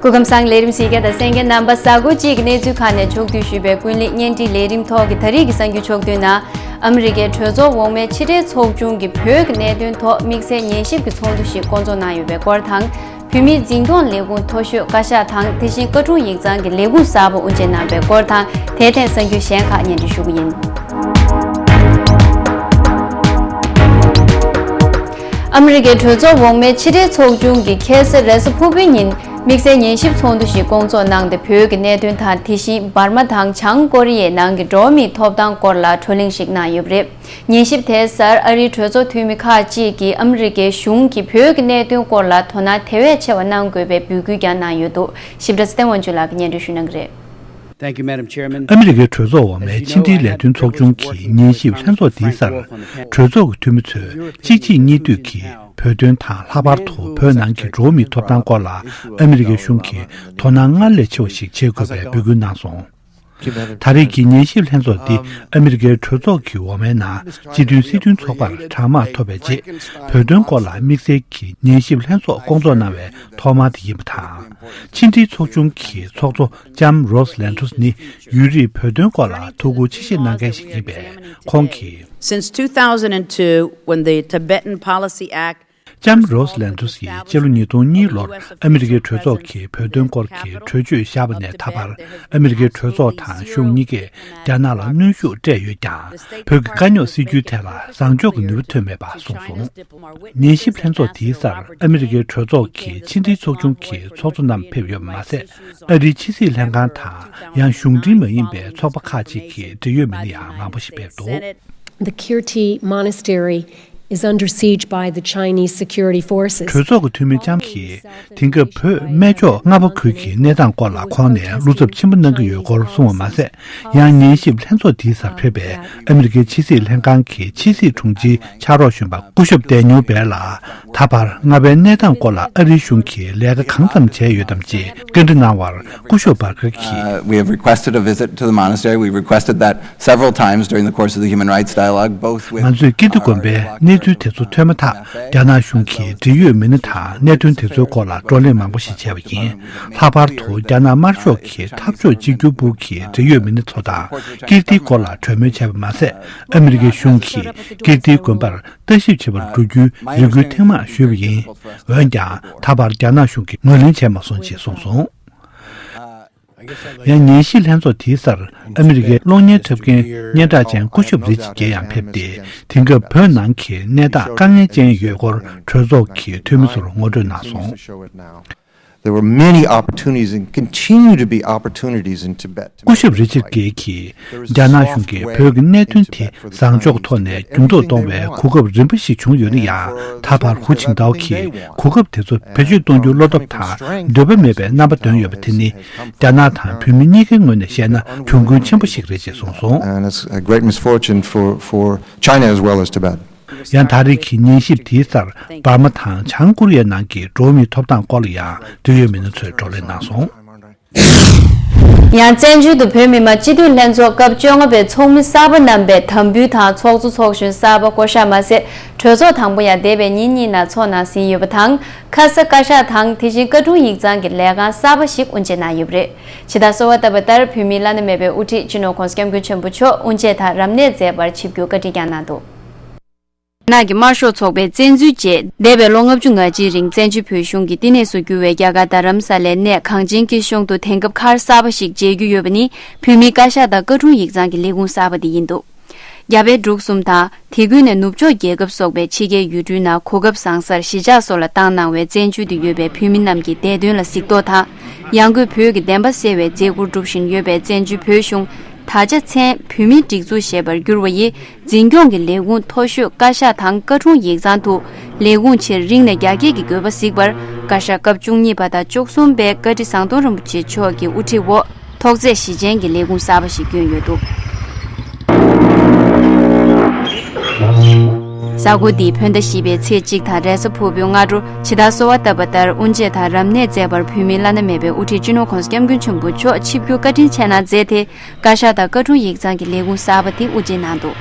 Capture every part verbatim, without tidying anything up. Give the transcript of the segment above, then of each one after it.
སྐུ་ཁམས་བཟང་། ལས་རིམ་གཟིགས་མཁན་དང་གསན་མཁན་རྣམ་པ། གཟའ་འཁོར་གཅིག་གི་གནས་ཚུལ་ཁག་ནས་ཕྱོགས་བསྡུས་ཞུས་པའི་ཀུན་གླེང་བརྙན་འཕྲིན་ལས་རིམ་ཐོག་གི་ད་རེས་ཀྱི་གསར་འགྱུར་ཕྱོགས་བསྡུས་ནང་། ཨ་མི་རི་ཀའི་གྲོས་ཚོགས་འོག་མའི་ཕྱི་དྲིལ་ཚོགས་ཆུང་གིས་བོད་ཀྱི་གནད་དོན་ཐོག་དམིགས་བསལ་ཉན་ཞིབ་ཀྱི་ཚོགས་འདུ་ཞིག་བསྐོང་ཚོགས་གནང་ཡོད་པའི་སྐོར་དང་། བོད་མིའི་འཛིན་སྐྱོང་ལས་ཁུངས་མཐོ་ཤོས་བཀའ་ཤག་དང་། དེ་བཞིན་བཀའ་དྲུང་ཡིག་ཚང་གི་ལས་ཁུངས་གསར་པ་དབུ་འབྱེད་གནང་བའི་སྐོར་དང་། དེ་ཐད་གསར་འགྱུར་གཞན་ཁག་སྙན་སྒྲོན་ཞུ་གི་ཡིན། ཨ་མི་རི་ཀའི་གྲོས་ཚོགས་འོག་མའི་ཕྱི་དྲིལ་ཚོགས་ཆུང་གིས་ཁ་སང་རེས་གཟའ་ཕུར་བུའི་ཉིན། དམིགས་བསལ་ཉན་ཞིབ་ཚོགས་འདུ་ཞིག་བསྐོང་ཚོགས་གནང་སྟེ། བོད་ཀྱི་གནད་དོན་དང་། དེ་བཞིན་འབར་མ་དང་བྱང་ཀོ་རི་ཡའི་ནང་གི་འགྲོ་བ་མིའི་ཐོབ་ཐང་སྐོར་ལ་བགྲོ་གླེང་ཞིག་གནང་ཡོད་པ་རེད། ཉན་ཞིབ་དེའི་སར་ཨ་རིའི་གྲོས་ཚོགས་འཐུས་མི་ཁག་ཅིག་གིས་ཨ་མི་རི་ཀའི་གཞུང་གིས་བོད་ཀྱི་གནད་དོན་སྐོར་ལ་དོ་སྣང་དེ་བས་ཆེ་བ་གནང་དགོས་པའི་འབོད་སྐུལ་ཀྱང་གནང་ཡོད་འདུག། ཞིབ་ཕྲ་ཚེ་བརྟན་དབང་ཕྱུག་ལགས་ཀྱིས་སྙན་སྒྲོན་ཞུ་གནང་གི་རེད། Thank you, Madam Chairman. ཨ་མི་རི་ཀའི་གྲོས་ཚོགས་འོག་མའི་ཕྱི་འབྲེལ་ལས་དོན་ཚོགས་ཆུང་གི་ཉན་ཞིབ་ལྷན་ཚོགས་འདིའི་སར། གྲོས་ཚོགས་ཀྱི་འཐུས་མི་ཚོས་གཅིག་རྗེས་གཉིས་མཐུད་ཀྱིས་བོད་དོན་དང་། ལྷག་པར་དུ་བོད་ནང་གི་འགྲོ་བ་མིའི་ཐོབ་ཐང་སྐོར་ལ་ཨ་མི་རི་ཀའི་གཞུང་གིས་དོ་སྣང་སྔར་ལས་ཆེ་བ་ཞིག་བྱེད་དགོས་པའི་འབོད་སྐུལ་གནང་སོང་། ད་རེས་ཀྱི་ཉན་ཞིབ་ལྷན་ཚོགས་འདི་ཨ་མི་རི་ཀའི་གྲོས་ཚོགས་ཀྱི་འོག་མའི་ནང་སྤྱི་མཐུན་སྲིད་དོན་ཚོགས་པར་གྲངས་མང་ཐོབ་པའི་རྗེས། བོད་དོན་སྐོར་ལ་དམིགས་བསལ་གྱི་ཉན་ཞིབ་ལྷན་ཚོགས་བསྐོང་ཚོགས་གནང་བའི་ཐོག་མ་དེ་ཡིན་པ་དང་། ཕྱི་འབྲེལ་ཚོགས་ཆུང་གི་ཚོགས་གཙོ་ལྕམ་རོས་ལན་ཏུས་ནི་ཡུན་རིང་བོད་དོན་སྐོར་ལ་ཐུགས་ཁུར་ཆེ་བཞེས་གནང་མཁན་ཞིག་ཡིན་པས། ཁོང་གིས། Since two thousand and two, when the Tibetan Policy Act ལྕམ་རོས་ལན་ཏུས་ཡིས་སྤྱི་ལོ་ཉིས་སྟོང་གཉིས་ལོར་ཨ་མི་རི་ཀའི་གྲོས་ཚོགས་ཀྱིས་བོད་དོན་སྐོར་གྱི་གྲོས་ཆོད་བཞག་པ་ནས་ད་བར། ཨ་མི་རི་ཀའི་གྲོས་ཚོགས་དང་གཞུང་གཉིས་ཀས་རྒྱ་ནག་ལ་གནོན་ཤུགས་སྤྲད་ཡོད་ཀྱང་། བོད་ཀྱི་དཀའ་རྙོག་སེལ་རྒྱུའི་ཐད་ལ་བཟང་ཕྱོགས་ཀྱི་ནུས་པ་ཐོན་མེད་པ་གསུངས་སོང་། ཉན་ཞིབ་ལྷན་ཚོགས་དེའི་སར་ཨ་མི་རི་ཀའི་གྲོས་ཚོགས་ཀྱི་ཕྱི་འབྲེལ་ཚོགས་ཆུང་གི་ཚོགས་གཙོ་རྣམས་ཕེབས་ཡོད་པ་མ་ཟད། ཨ་རིའི་ཕྱི་སྲིད་ལྷན་ཁང་དང་ཡང་གཞུང་འབྲེལ་མ་ཡིན་པའི་ཚོགས་པ་ཁག་ཅིག་གི་འབྲེལ་ཡོད་མི་སྣ་ཡང་མང་པོ་ཞིག་ཕེབས་འདུག། The Kirti Monastery is under siege by the Chinese security forces. གྲོས་ཚོགས་ཀྱི་འཐུས་མི་ལྕམ་གྱིས། དེང་སྐབས་བོད་སྨད་ཕྱོགས་རྔ་པ་ཁུལ་གྱི་གནས་སྟངས་སྐོར་ལ་ཁོང་ནས་བློ་འཚབ་ཆེན་པོ་གནང་གི་ཡོད་སྐོར་གསུངས་པ་མ་ཟད། ཡང་ཉན་ཞིབ་ལྷན་ཚོགས་དེའི་སར་ཕེབས་པའི་ཨ་མི་རི་ཀའི་ཕྱི་སྲིད་ལྷན་ཁང་གི་ཕྱི་སྲིད་དྲུང་ཆེའི་ཕྱག་རོགས་གཞོན་པ་སྐུ་ཞབས་ཏེ་ཉུ་སྦེ་ལ། ད་བར་རྔ་པའི་གནས་སྟངས་སྐོར་ལ་ཨ་རིའི་གཞུང་གིས་ལས་ཀ་གང་ཙམ་བྱས་ཡོད་དམ་ཅེས་བཀའ་འདྲི་གནང་བར། སྐུ་ཞབས་བར་ཀར་གྱིས། Uh, we have requested a visit to the monastery. We requested that several times during the course of the human rights dialogue, both with ང་ཚོས་ཀིརྟི་དགོན་པའི་གནས་ཚུལ་དེ་ཚོ་ཐོས་མ་ཐག་རྒྱ་ནག་གཞུང་གིས་འབྲེལ་ཡོད་མི་སྣ་དང་གནད་དོན་དེ་ཚོའི་སྐོར་ལ་བགྲོ་གླེང་མང་པོ་ཞིག་བྱས་པ་ཡིན། ལྷག་པར་དུ་རྒྱ་ནག་དམར་ཤོག་གི་འཐབ་ཕྱོགས་གཅིག་གྱུར་པུའུ་གི་འབྲེལ་ཡོད་མི་སྣ་ཚོ་དང་ཀིརྟིའི་སྐོར་ལ་གྲོས་མོལ་བྱས་པ་མ་ཟད། ཨ་མི་རི་ཀའི་གཞུང་གིས་ཀིརྟིའི་དགོན་པར་ལྟ་ཞིབ་བྱེད་པར་འགྲོ་རྒྱུའི་རེ་སྐུལ་ཐེངས་མང་ཞུས་པ་ཡིན། འོན་ཀྱང་། ད་བར་རྒྱ་ནག་གཞུང་གིས་ངོས་ལེན་བྱས་མ་སོང་ཞེས་གསུངས་སོང་། ཡང་ཉན་ཞིབ་ལྷན་ཚོགས་དེའི་སར་ཨ་མི་རི་ཀའི་གློག་བརྙན་འཁྲབ་མཁན་སྙན་གྲགས་ཅན་སྐུ་ཞབས་རི་ཆར་གྱིས་ཡང་ཕེབས་ཏེ། དེང་སྐབས་བོད་ནང་གི་གནས་སྟངས་དཀའ་ངལ་ཅན་ཡོད་སྐོར་གྲོས་ཚོགས་ཀྱི་འཐུས་མི་ཚོར་ངོ་སྤྲོད་གནང་སོང་། There were many opportunities and continue to be opportunities in Tibet. སྐུ་ཞབས་རི་ཆར་གྱིས། རྒྱ་ནག་གཞུང་གིས་བོད་ཀྱི་གནད་དོན་དེ་བཟང་ཕྱོགས་ཐོག་ནས་འགྱུར་ལྡོག་གཏོང་བའི་གོ་སྐབས་རིམ་པ་ཞིག་བྱུང་ཡོད་ན་ཡང་། ད་བར་ཧུ་ཆིང་ཏའོ་གིས་གོ་སྐབས་དེ་ཚོ་བེད་སྤྱོད་གཏོང་རྒྱུའི་བློ་སྟོབས་དང་འདོད་པ་མེད་པའི་རྣམ་པ་སྟོན་ཡོད་པ་དེ་ནི། རྒྱ་ནག་དང་བོད་མི་གཉིས་ཀའི་ངོས་ནས་བཤད་ན་གྱོང་གུན་ཆེན་པོ་ཞིག་རེད་ཅེས་གསུངས་སོང་། And it's a great misfortune for, for China as well as Tibet. ཡང་ད་རེས་ཀྱི་ཉན་ཞིབ་དེའི་སར་འབར་མ་དང་བྱང་ཀོ་རི་ཡའི་ནང་གི་འགྲོ་བ་མིའི་ཐོབ་ཐང་སྐོར་ལ་ཡང་འབྲེལ་ཡོད་མི་སྣ་ཚོས་བགྲོ་གླེང་གནང་སོང་། ཡང་བཙན་བྱོལ་དུ་བོད་མི་མང་སྤྱི་འཐུས་ལྷན་ཚོགས་སྐབས་བཅོ་ལྔ་པའི་ཚོགས་མི་གསར་པ་རྣམ་པའི་དམ་འབུལ་དང་ཚོགས་གཙོ་ཚོགས་གཞོན་གསར་པ་བསྐོ་གཞག་མ་ཟད། གྲོས་ཚོགས་དང་པོ་ཡང་འདས་པའི་ཉིན་གཉིས་ནང་ཚོགས་གནང་ཟིན་ཡོད་པ་དང་། ཁ་ས་བཀའ་ཤག་དང་དེ་བཞིན་བཀའ་དྲུང་ཡིག་ཚང་གི་ལས་ཁང་གསར་པ་ཞིག་དབུ་འབྱེད་གནང་ཡོད་པ་རེད། ཇི་ལྟར་གསོལ་བ་བཏབ་པ་ལྟར་བོད་མིའི་བླ་ན་མེད་པའི་དབུ་ཁྲིད་སྤྱི་ནོར་༸གོང་ས་༸སྐྱབས་མགོན་ཆེན་པོ་མཆོག་དབུ་འབྱེད་དང་རབ་གནས་མཛད་པར་ཆིབས་བསྒྱུར་བཀའ་འདྲི་ཀྱང་གནང་འདུག། རྒྱ་ནག་གི་དམར་ཤོག་ཚོགས་པའི་བཙན་འཛུལ་རྗེས། འདས་པའི་ལོ་ལྔ་བཅུ་ང་གཅིག་རིང་བཙན་བྱོལ་བོད་གཞུང་གི་བསྟི་གནས་སུ་གྱུར་བའི་རྒྱ་གར་རྡ་རམ་ས་ལའི་གནས་གངས་ཅན་སྐྱིད་གཤོངས་དུ་དེང་སྐབས་མཁར་གསར་པ་ཞིག་མཇལ་རྒྱུ་ཡོད་པ་ནི། བོད་མིའི་བཀའ་ཤག་དང་བཀའ་དྲུང་ཡིག་ཚང་གི་ལས་ཁུངས་གསར་པ་དེ་ཡིན་འདུག། རྒྱ་བལ་འབྲུག་གསུམ་དང་། དེ་ཁུལ་ནས་ནུབ་ཕྱོགས་རྒྱལ་ཁབ་སོགས་པའི་ཕྱི་རྒྱལ་ཡུལ་གྲུའི་ནང་གོ་སྐབས་བཟང་སར་གཞིས་ཆགས་སོགས་ལ་བཏང་གནང་བའི་བཙན་བྱོལ་དུ་ཡོད་པའི་བོད་མི་རྣམས་ཀྱི་བདེ་དོན་ལ་གཟིགས་རྟོག་དང་། ཡང་སྒོས་བོད་ཀྱི་བདེན་པ་གསལ་བའི་མཛད་ཁུར་སྒྲུབ་བཞིན་ཡོད་པའི་བཙན་བྱོལ་བོད་གཞུང་། ད་ཆ་མཚན་བོད་མིའི་སྒྲིག་འཛུགས་ཞེས་པར་བསྒྱུར་བ་ཡི། འཛིན་སྐྱོང་གི་ལས་ཁུངས་མཐོ་ཤོས་བཀའ་ཤག་དང་བཀའ་དྲུང་ཡིག་ཚང་དུ། ལས་ཁུངས་ཆེར་རིང་ནས་རྒྱ་སྐྱེད་ཀྱི་དགོས་པ་གཟིགས་པར། བཀའ་ཤག་སྐབས་བཅུ་གཉིས་པ་དང་བཅུ་གསུམ་པའི་བཀའ་ཁྲི་ཟམ་གདོང་རིན་པོ་ཆེ་མཆོག་གི་དབུ་ཁྲིད་འོག་ཐོག་བརྩེགས་བཞི་ཅན་གྱི་ལས་ཁུངས་གསར་པ་ཞིག་བསྐྱོན་ཡོད་འདུག། གཟའ་འཁོར་འདིའི་བོད་ཟླ་བཞི་པའི་ཚེས་གཅིག་དང་རེས་གཟའ་ཕུར་བུའི་སྔ་དྲོ། ཇི་ལྟར་གསོལ་བ་བཏབ་པ་ལྟར་དབུ་འབྱེད་དང་རབ་གནས་མཛད་པར་བོད་མིའི་བླ་ན་མེད་པའི་དབུ་ཁྲིད་སྤྱི་ནོར་༸གོང་ས་༸སྐྱབས་མགོན་ཆེན་པོ་མཆོག་ཆིབས་བསྒྱུར་བཀའ་དྲིན་ཆེ་གནང་མཛད་དེ། བཀའ་ཤག་དང་བཀའ་དྲུང་ཡིག་ཚང་གི་ལས་ཁུངས་གསར་པ་དེ་དབུ་འབྱེད་གནང་འདུག།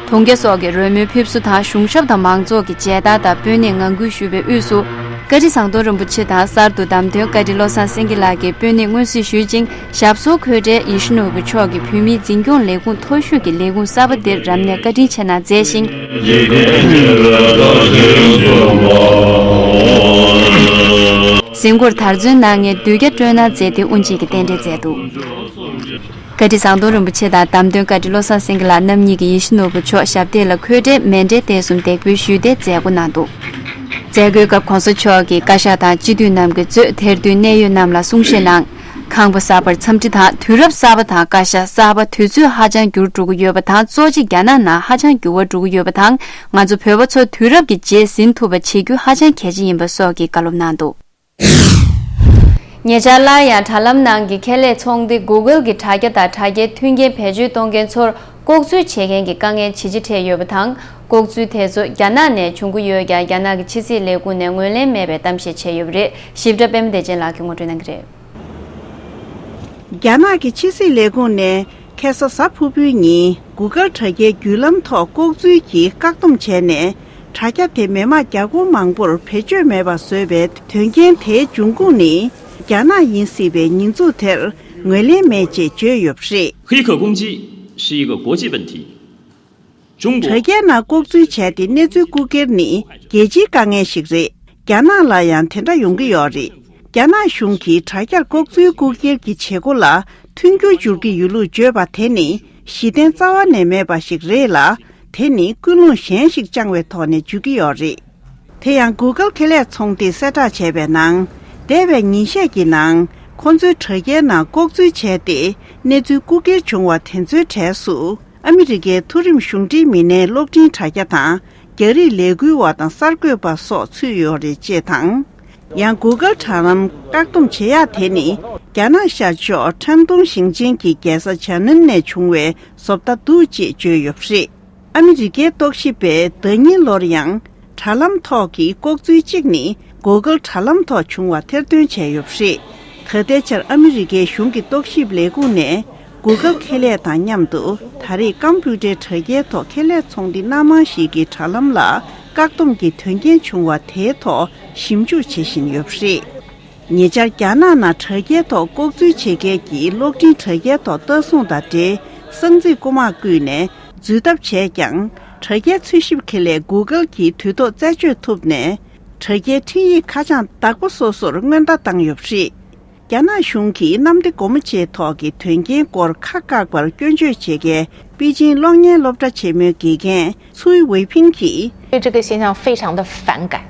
གྲོང་ཁྱེར་སོགས་ཀྱི་རོལ་མོའི་ཕེབས་བསུ་དང་། གཞུང་ཞབས་དང་མང་ཚོགས་ཀྱི་མཇལ་དར་དང་། དཔོན་གནས་ངང་སྒུལ་ཞུས་པའི་དབུས་སུ། བཀའ་ཁྲི་ཟམ་གདོང་རིན་པོ་ཆེ་དང་གསར་དུ་བདམས་ཐོན་བཀའ་ཁྲི་བློ་བཟང་སེང་གེ་ལགས་ཀྱིས་སྤོས་སྣེ་སྔོན་གཟིགས་ཞུས་ཤིང་། ཞབས་སོར་འཁོད་གྲལ་ཡིད་བཞིན་ནོར་བུ་མཆོག་གིས་བོད་མིའི་འཛིན་སྐྱོང་ལས་ཁུངས་མཐོ་ཤོས་ཀྱི་ལས་ཁུངས་གསར་པ་འདིར་རབ་གནས་བཀའ་དྲིན་ཆེ་གནང་མཛད་ཅིང་། གཟིགས་སྐོར་དར་ཚོན་གནང་མཁན་དུས་རྒྱ་སྤྲོ་སྣང་མཛད་དེ་དབུ་འབྱེད་ཀྱི་རྟེན་འབྲེལ་མཛད་འདུག་བཀའ་ཁྲི་ཟམ་གདོང་རིན་པོ་ཆེ་དང་བདམས་ཐོན་བཀའ་ཁྲི་བློ་བཟང་སེང་གེ་ལགས་རྣམ་གཉིས་ཀྱིས་ཡིད་བཞིན་ནོར་བུ་མཆོག་ཞབས་སྟེགས་ལ་འཁོད་གྲལ་མཎྜལ་རྟེན་གསུམ་འདེགས་འབུལ་ཞུས་ཏེ་མཛད་སྒོ་གནང་འདུག་མཛད་སྒོའི་སྐབས་གོང་ས་མཆོག་གིས་བཀའ་ཤག་དང་སྤྱི་འཐུས་རྣམས་ཀྱིས་གཙོས་དེར་འདུས་གནད་ཡོད་རྣམས་ལ་གསུང་བཤད་གནང་། ཁང་པ་གསར་པར་འཚམས་འདྲི་དང་དུས་རབས་གསར་པ་དང་བཀའ་ཤག་གསར་པ་དུས་ཚོད་ཧ་ཅང་འགྱུར་འགྲོ་གི་ཡོད་པ་དང་གཙོ་ཆེ་རྒྱ་ནག་ནང་ཧ་ཅང་འགྱུར་བ་འགྲོ་གི་ཡོད་པ་དང་ང་ཚོ་བོད་པ་ཚོ་དུས་རབས་ཀྱི་རྗེས་ཟིན་ཐུབ་པ་བྱེད་རྒྱུ་ཧ་ཅང་གལ་ཆེ་ཡིན་པ་སོགས་ཀྱི་བཀའ་སློབ་གནང་འདུག་ཉེ་ཆར་སླར་ཡང་དྲ་ལམ་ནང་གི་ཁེ་ལས་ཚོང་སྡེ་Google་གྱི་དྲ་རྒྱ་དང་དྲ་རྒྱའི་མཐུན་རྐྱེན་བེད་སྤྱོད་གཏོང་མཁན་ཚོར་ལྐོག་འཛུལ་བྱེད་མཁན་གྱི་དཀའ་ངལ་ཇེ་ཆེ་འཕྲད་ཡོད་པ་དང་། ལྐོག་འཛུལ་དེ་ཚོ་རྒྱ་ནག་ནས་བྱུང་གི་ཡོད་ཀྱང་རྒྱ་ནག་གི་ཕྱི་སྲིད་ལས་ཁུངས་ནས་ངོས་ལེན་མེད་པའི་གཏམ་བཤད་བྱས་ཡོད་པ་རེད། ཞིབ་ཕྲ་པད་མ་བདེ་ཆེན་ལགས་ཀྱིས་ངོ་སྤྲོད་གནང་གི་རེད། རྒྱ་ནག་གི་ཕྱི་སྲིད་ལས་ཁུངས་ནས་ཁ་སང་གཟའ་ཕུར་བུའི་ཉིན་Google་དྲ་རྒྱའི་བརྒྱུད་ལམ་ཐོག་ལྐོག་འཛུལ་གྱིས་བཀག་སྡོམ་བྱས་ནས། དྲ་རྒྱ་དེ་མི་མང་བརྒྱ་སྐོར་མང་པོར་བེད་སྤྱོད་མེད་པ་བཟོས་པའི་དོན་རྐྱེན་དེའི་འབྱུང་ཁུངས་ནི། རྒྱ་ནག་ཡིན་སྲིད་པའི་ཉེས་འཛུགས་དེར་ངོས་ལེན་མེད་ཅེས་བརྗོད་ཡོད་པ་རེད། 黑客攻击是一个国际问题。中国 དྲ་རྒྱའི་ནང་ལྐོག་འཛུལ་བྱས་ཏེ་གནས་ཚུལ་རྐུ་འཁྱེར་ནི་རྒྱལ་སྤྱིའི་དཀའ་ངལ་ཞིག་རེད། རྒྱ་ནག་ལ་ཡང་དེ་འདྲ་ཡོང་གི་ཡོད་རེད། རྒྱ་ནག་གཞུང་གིས་དྲ་རྒྱར་ལྐོག་འཛུལ་རྐུ་འཁྱེར་གྱི་བྱེད་སྒོ་ལ་མཐུན་འགྱུར་སྦྱོར་གྱི་ཡོད་ལུགས་བརྗོད་པ་དེ་ནི་གཞི་རྟེན་རྩ་བ་ནས་མེད་པ་ཞིག་རེད་ལ། དེ་ནི་ཀུན་སློང་གཞན་ཞིག་བཅངས་པའི་ཐོག་ནས་བརྗོད་ཀྱི་ཡོད་རེད། དེ་ཡང་Google་ཁེ་ལས་ཚོང་སྡེས་གསལ་བསྒྲགས་བྱས་པའི་ནང་། འདས་པའི་ཉིན་ཤས་ཀྱི་ནང་ཁོང་ཚོའི་དྲ་རྒྱའི་ནང་ལྐོག་འཛུལ་བྱས་ཏེ་གནས་ཚུལ་རྐུ་འཁྱེར་བྱུང་བ་དེ་ཚོའི་གྲས་སུ། ཨ་མི་རི་ཀའི་མཐོ་རིམ་གཞུང་འབྲེལ་མི་སྣའི་གློག་འཕྲིན་དྲ་རྒྱ་དང་། རྒྱ་རིགས་ལས་འགུལ་བ་དང་གསར་འགོད་པ་སོགས་ཚུད་ཡོད་རེད་ཅེས་དང་། ཡང་Google་དྲ་ལམ་བཀག་སྡོམ་བྱེད་ཡག་དེ་ནི་རྒྱ་ནག་ཤར་ཕྱོགས་ཁྲན་ཏུང་ཞིང་ཆེན་གྱི་རྒྱལ་ས་ཇཱ་ནན་ནས་བྱུང་བའི་བཟོ་ལྟ་འདུག་ཅེས་བརྗོད་ཡོད་པ་རེད། ཨ་མི་རི་ཀའི་རྟོག་ཞིབ་པས་ཟླ་ཉིན་ལོར་ཡང་དྲ་ལམ་ཐོག་གི་ལྐོག་འཛུལ་གཅིག་ནི་Google་དྲ་ལམ་ཐོག་བྱུང་བ་ཐེར་འདོན་བྱས་ཡོད་པ་རེད། ད་ལྟའི་ཆར་ཨ་མི་རི་ཀའི་གཞུང་གི་རྟོག་ཞིབ་ལས་ཁུངས་ནས། Google་ཁེ་ལས་དང་མཉམ་དུ་ད་རེས་ཀམ་པུ་ཊར་དྲ་རྒྱའི་ཐོག་ཁེ་ལས་ཚོང་སྡེ་སྣ་མང་ཞིག་གི་དྲ་ལམ་ལ་བཀག་སྡོམ་གྱི་དོན་རྐྱེན་བྱུང་བ་དེའི་ཐོག་ཞིབ་འཇུག་བྱེད་བཞིན་ཡོད་པ་རེད། ཉེ་ཆར་རྒྱ་ནག་ནང་དྲ་རྒྱའི་ཐོག་ལྐོག་འཛུལ་བྱེད་མཁན་གྱིས་གློག་འཕྲིན་དྲ་རྒྱའི་ཐོག་ལྟ་སྲུང་དང་འབྲེལ་གསང་ཚིག་རྐུ་མ་བརྐུས་ནས་འཛུལ་ཐབས་བྱས་ཀྱང་། དྲ་རྒྱའི་འཚོལ་ཞིབ་ཁེ་ལས་Google་གྱིས་དུས་ཐོག་རྩད་གཅོད་ཐུབ་ནས། དྲ་རྒྱའི་འཕྲིན་ཡིག་ཁ་བྱང་བདག་པོ་སོ་སོར་སྔོན་བརྡ་བཏང་ཡོད་པ་རེད། རྒྱ་ནག་གཞུང་གིས་གནམ་བདེ་སྒོ་མོ་ཆེའི་ཐོག་གི་དོན་རྐྱེན་སྐོར་ཁ་བཀག་པར་སྐྱོན་བརྗོད་བྱེད་མཁན་པེ་ཅིང་གློག་བརྙན་སློབ་གྲྭ་ཆེན་མོའི་དགེ་རྒན་ཚུའེ་ཝེ་ཕིང་གིས། 对这个现象非常的反感，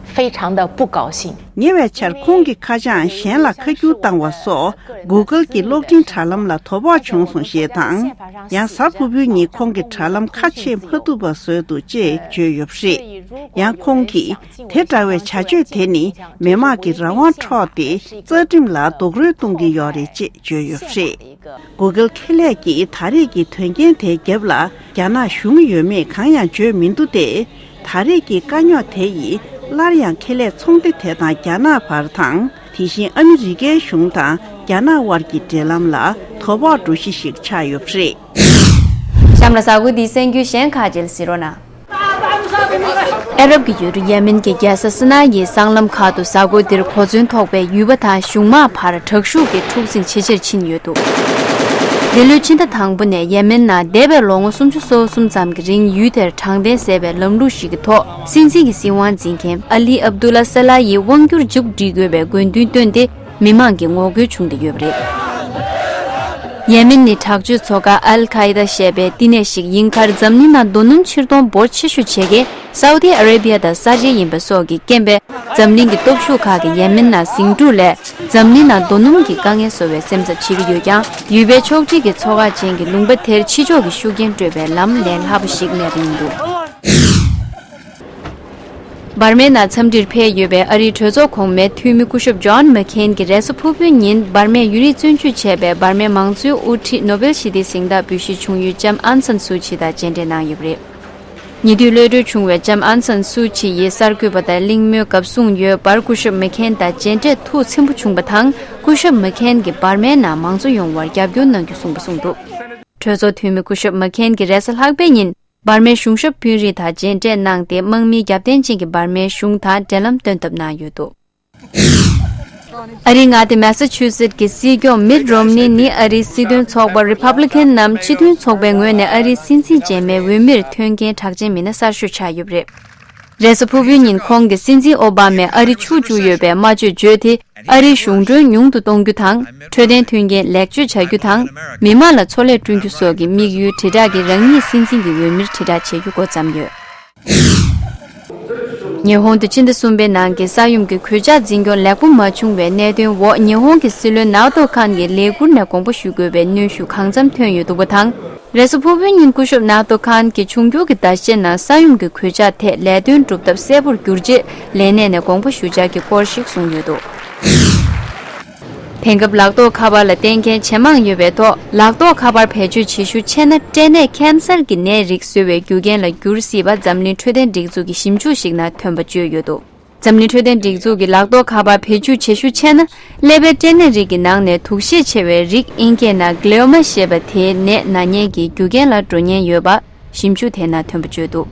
非常的不高兴。 ཉེ་བའི་ཆར་ཁོང་གི་ཁ་བྱང་གཞན་ལ་ཁ་བསྒྱུར་བཏང་བ་སོགས་Google་གྱི་གློག་འཕྲིན་དྲ་ལམ་ལ་དོ་ཕོག་བྱུང་སོང་ཞེས་དང་། ཡང་གཟའ་ཕུར་བུའི་ཉིན་ཁོང་གི་དྲ་ལམ་ཁ་ཕྱེ་མ་ཐུབ་པ་བཟོས་འདུག་ཅེས་བརྗོད་ཡོད་པ་རེད། ཡང་ཁོང་གིས། དེ་འདྲ་བའི་བྱ་སྤྱོད་དེ་ནི་མི་དམངས་ཀྱི་རང་དབང་འཕྲོག་སྟེ་རྩ་ཁྲིམས་ལ་རྡོག་རོལ་གཏོང་གི་ཡོད་རེད་ཅེས་བརྗོད་ཡོད་པ་རེད། Google་ཁེ་ལས་ཀྱིས་ད་རེས་ཀྱི་དོན་རྐྱེན་དེའི་རྒྱབ་ལ་རྒྱ་ནག་གཞུང་ཡོད་མེད་གང་ཡང་བརྗོད་མི་འདུག་སྟེ། ད་རེས་ཀྱི་དཀའ་རྙོག་དེ་ཡིས་སླར་ཡང་ཁེ་ལས་ཚོང་སྡེ་དེ་དང་རྒྱ་ནག་བར་དང་། དེ་བཞིན་ཨ་མི་རི་ཀའི་གཞུང་དང་རྒྱ་ནག་དབར་གྱི་འབྲེལ་ལམ་ལ་དོ་ཕོག་འགྲོ་གཞི་ཞིག་ཆགས་ཡོད་པ་རེད། གཤམ་ལ་གཟའ་འཁོར་འདིའི་གསར་འགྱུར་གཞན་ཁག་ཅིག་ལ་གཟིགས་རོགས་གནང་། ཨ་རབ་ཀྱི་ཡུལ་གྲུ་ཡེ་མེན་གྱི་རྒྱལ་ས་སི་ན་ཡི་སྲང་ལམ་ཁག་ཏུ་གཟའ་འཁོར་འདིར་གོ་མཚོན་ཐོགས་པའི་ཡུལ་པ་དང་གཞུང་དམག་བར་དྲག་ཤུགས་ཀྱི་འཁྲུག་ཟིང་ཇེ་ཆེར་ཕྱིན་ཡོད་འདུག་འདི་ལོའི་ཕྱི་ཟླ་དང་པོ་ནས་ཡེ་མེན་ནང་འདས་པའི་ལོ་ངོ་སུམ་ཅུ་སོ་གསུམ་ཙམ་གྱི་རིང་ཡུལ་དེར་དྲང་བདེན་ཟེར་བའི་ལམ་ལུགས་ཤིག་གི་ཐོག་སྲིད་འཛིན་གྱི་སྲིད་དབང་འཛིན་མཁན་ཨ་ལི་ཨབ་དུ་ལ་ས་ལ་ཡི་དབང་སྒྱུར་མཇུག་སྒྲིལ་དགོས་པའི་དགོས་འདུན་བཏོན་ཏེ། མི་མང་གི་ངོ་རྒོལ་བྱུང་བསྡད་ཡོད་པ་རེད། ཡེ་མེན་ནི་དྲག་སྤྱོད་ཚོགས་ཁག་ཨལ་ཁ་ཡི་ད་ཞེས་པའི་བསྟི་གནས་ཤིག་ཡིན་ཁར་འཛམ་གླིང་ནང་རྡོ་སྣུམ་ཕྱིར་གཏོང་འབོར་ཆེ་ཤོས་བྱེད་མཁན་སའུ་ཏི་ཨ་རེ་བི་ཡ་དང་ས་ཆེན་ཡིན་པ་སོགས་ཀྱི་རྐྱེན་པས་འཛམ་གླིང་གི་སྟོབས་ཤུགས་ཁག་གིས་ཡེ་མེན་ནང་ཟིང་འཁྲུག་ལས་འཛམ་གླིང་ནང་རྡོ་སྣུམ་གྱི་དཀའ་ངལ་བཟོ་བའི་སེམས་འཚབ་བྱེད་ཀྱི་ཡོད་ཀྱང་ཡུལ་པའི་ཕྱོགས་སྒྲིག་གི་ཚོགས་ཁག་ཅན་གྱི་ལུང་པ་དེར་ཕྱི་ཕྱོགས་ཀྱི་ཤུགས་རྐྱེན་སྤྲོད་པའི་ལམ་ལས་སླ་པོ་ཞིག་མེད་པ་ཡིན་འདུག་འབར་མའི་ནང་འཚམས་འདྲིར་ཕེབས་ཡོད་པའི་ཨ་རིའི་གྲོས་ཚོགས་གོང་མའི་འཐུས་མི་སྐུ་ཞབས་ཇོན་མེག་ཁེན་གྱིས་རེས་གཟའ་ཕུར་བུའི་ཉིན་འབར་མའི་ཡུན་རིང་བཙོན་འཇུག་བྱས་པའི་འབར་མའི་མང་གཙོའི་དབུ་ཁྲིད་ནོ་བེལ་ཞི་བདེའི་གཟེངས་རྟགས་འབུལ་བཞེས་བྱུང་ཡུལ་ལྕམ་ཨང་སན་སུའུ་ཆི་དང་མཇལ་འཕྲད་གནང་ཡོད་པ་རེད། ཉེ་དུས་གློད་གྲོལ་བྱུང་བའི་ལྕམ་ཨང་སན་སུའུ་ཆི་ཡིས་གསར་འགོད་པ་དང་གླེང་མོལ་སྐབས་གསུངས་ཡོད་པར། སྐུ་ཞབས་མེག་ཁེན་དང་མཇལ་འཕྲད་ཐུགས་ཚིམ་པོ་བྱུང་བ་དང་། སྐུ་ཞབས་མེག་ཁེན་གྱིས་འབར་མའི་ནང་མང་གཙོ་ཡོང་བར་རྒྱབ་སྐྱོར་གནང་རྒྱུ་གསུངས་པ་གསུངས་འདུག་གྲོས་ཚོགས་འཐུས་མི་སྐུ་ཞབས་མེག་ཁེན་གྱིས་རེས་གཟའ་ལྷག་པའི་ཉིན། འབར་མའི་གཞུང་ཞབས་དཔོན་རིགས་དང་མཇལ་འཕྲད་གནང་སྟེ། དམག་མིའི་རྒྱབ་རྟེན་ཅན་གྱི་འབར་མའི་གཞུང་དང་འབྲེལ་ལམ་སྟོན་ཐབས་གནང་ཡོད་འདུག་ཨ་རིའི་མངའ་སྡེ་མེ་ས་ཆུ་སེད་ཀྱི་སྲིད་སྐྱོང་མིད་རོམ་ནི་ནི་ཨ་རིའི་སྲིད་དོན་ཚོགས་པ་རི་པབ་ལི་ཀན་ནམ་སྤྱི་མཐུན་ཚོགས་པའི་ངོས་ནས་ཨ་རིའི་སྲིད་འཛིན་རྗེས་མའི་འོས་མིར་ཐོན་མཁན་གྲགས་ཅན་མི་སྣ་གསར་ཤོས་ཆགས་ཡོད་པ་རེད། རེས་གཟའ་ཕུར་བུའི་ཉིན་ཁོང་གིས་སྲིད་འཛིན་ཨོ་བྷ་མས་ཨ་རི་ཕྱུག་བཅུག་ཡོད་པའི་སྨྲ་བརྗོད་བརྗོད་དེ། ཨ་རིའི་གཞུང་གྲོན་ཉུང་དུ་གཏོང་རྒྱུ་དང་། འཕྲོད་བསྟེན་མཐུན་རྐྱེན་ལེགས་བཅོས་བྱ་རྒྱུ་དང་། མི་དམངས་ལ་འཚོ་ལས་བསྐྲུན་རྒྱུ་སོགས་ཀྱི་དམིགས་ཡུལ་དྲིལ་བསྒྲགས་ཀྱིས་རང་ཉིད་སྲིད་འཛིན་གྱི་འོས་མིར་དྲིལ་བསྒྲགས་བྱེད་རྒྱུ་འགོ་བརྩམས་ཡོད། ཉི་ཧོང་དུ་སྤྱི་ཟླ་གསུམ་པའི་ནང་གི་ས་ཡོམ་གྱི་གོད་ཆག་འཛིན་སྐྱོང་ལེགས་པོ་མ་བྱུང་བའི་གནད་དོན་འོག་ཉི་ཧོང་གི་སྲིད་བློན་ནཱ་རུ་ཏོ་ཁཱན་གྱིས་ལས་ཁུར་ནས་དགོངས་པ་ཞུ་དགོས་པའི་གནོན་ཤུགས་གང་འཚམ་ཐོན་ཡོད་འདུག་པ་དང་། རེས་གཟའ་ཕུར་བུའི་ཉིན་སྐུ་ཞབས་ནཱ་རུ་ཏོ་ཁཱན་གྱིས་འབྱུང་འགྱུར་གྱི་ཟླ་ཤས་ནང་ས་ཡོམ་གྱི་གོད་ཆག་ཐད་ལས་དོན་སྒྲུབ་ཐབས་གསལ་པོར་གྱུར་རྗེས། ལས་གནས་ནས་དགོངས་པ་ཞུ་འཆར་གྱི་སྐོར་ཞིག་གསུངས་ཡོད་འདུག་དེང་སྐབས་ལག་ཐོགས་ཁ་པར་ལ་བརྟེན་མཁན་ཇེ་མང་ཡོད་པའི་ཐོག་ལག་ཐོགས་ཁ་པར་བེད་སྤྱོད་བྱེད་ཤུགས་ཆེ་ན། སྐྲན་ནད་ཁེན་སར་གྱི་ནད་རིགས་བཟོ་བའི་རྒྱུ་རྐྱེན་ལ་འགྱུར་སྲིད་པ་འཛམ་གླིང་འཕྲོད་བསྟེན་སྒྲིག་འཛུགས་ཀྱི་ཞིབ་འཇུག་ཞིག་ནང་ཐོན་པ་བརྗོད་ཡོད་འདུག་འཛམ་གླིང་འཕྲོད་བསྟེན་སྒྲིག་འཛུགས་ཀྱིས་ལག་ཐོགས་ཁ་པར་བེད་སྤྱོད་བྱེད་ཤུགས་ཆེ་ན། ཀླད་པའི་སྐྲན་ནད་རིགས་ཀྱི་ནང་ནས་དུག་ཤས་ཆེ་བའི་རིགས་ཨིན་སྐད་ནང་གླེའོ་མ་ཞེས་པ་དེའི་ནད་ན་མཁན་གྱི་རྒྱུ་རྐྱེན་ལ་འགྲོ་ཉེན་ཡོད་པ་ཞིབ་འཇུག་དེའི་ནང་ཐོན་པ་བརྗོད་འདུག་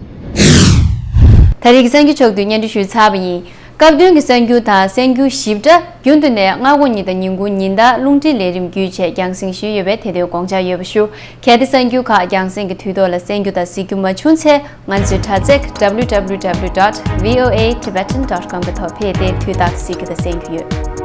ད་རེས་ཀྱི་གསར་འགྱུར་ཕྱོགས་བསྡུས་སྙན་སྒྲོན་ཞུས་ཚར་བ་ཡིན། སྐབས་བསྟུན་གྱི་གསར་འགྱུར་དང་གསར་འགྱུར་ཞིབ་ཕྲ་རྒྱུན་དུ་ནས་སྔ་དགོང་ཉིན་དང་ཉིན་གུང་ཉིན་ལྟར་རླུང་འཕྲིན་ལས་རིམ་བརྒྱུད་བྱས་རྒྱང་སྲིང་ཞུས་ཡོད་པས་དེ་དོན་དགོངས་འཇགས་ཡོད་པ་ཞུ། གལ་ཏེ་གསར་འགྱུར་ཁག་རྒྱང་སྲིང་གི་དུས་ཐོག་ལ་གསན་རྒྱུ་དང་གཟིགས་རྒྱུ་མ་བྱུང་ཚེ། ང་ཚོའི་དྲ་ཚིགས་W W W dot V O A Tibetan dot com གི་ཐོག་ཕེབས་ཏེ་དུས་རྟག་ཏུ་གཟིགས་རྒྱུ་དང་གསན་རྒྱུ་ཡོད།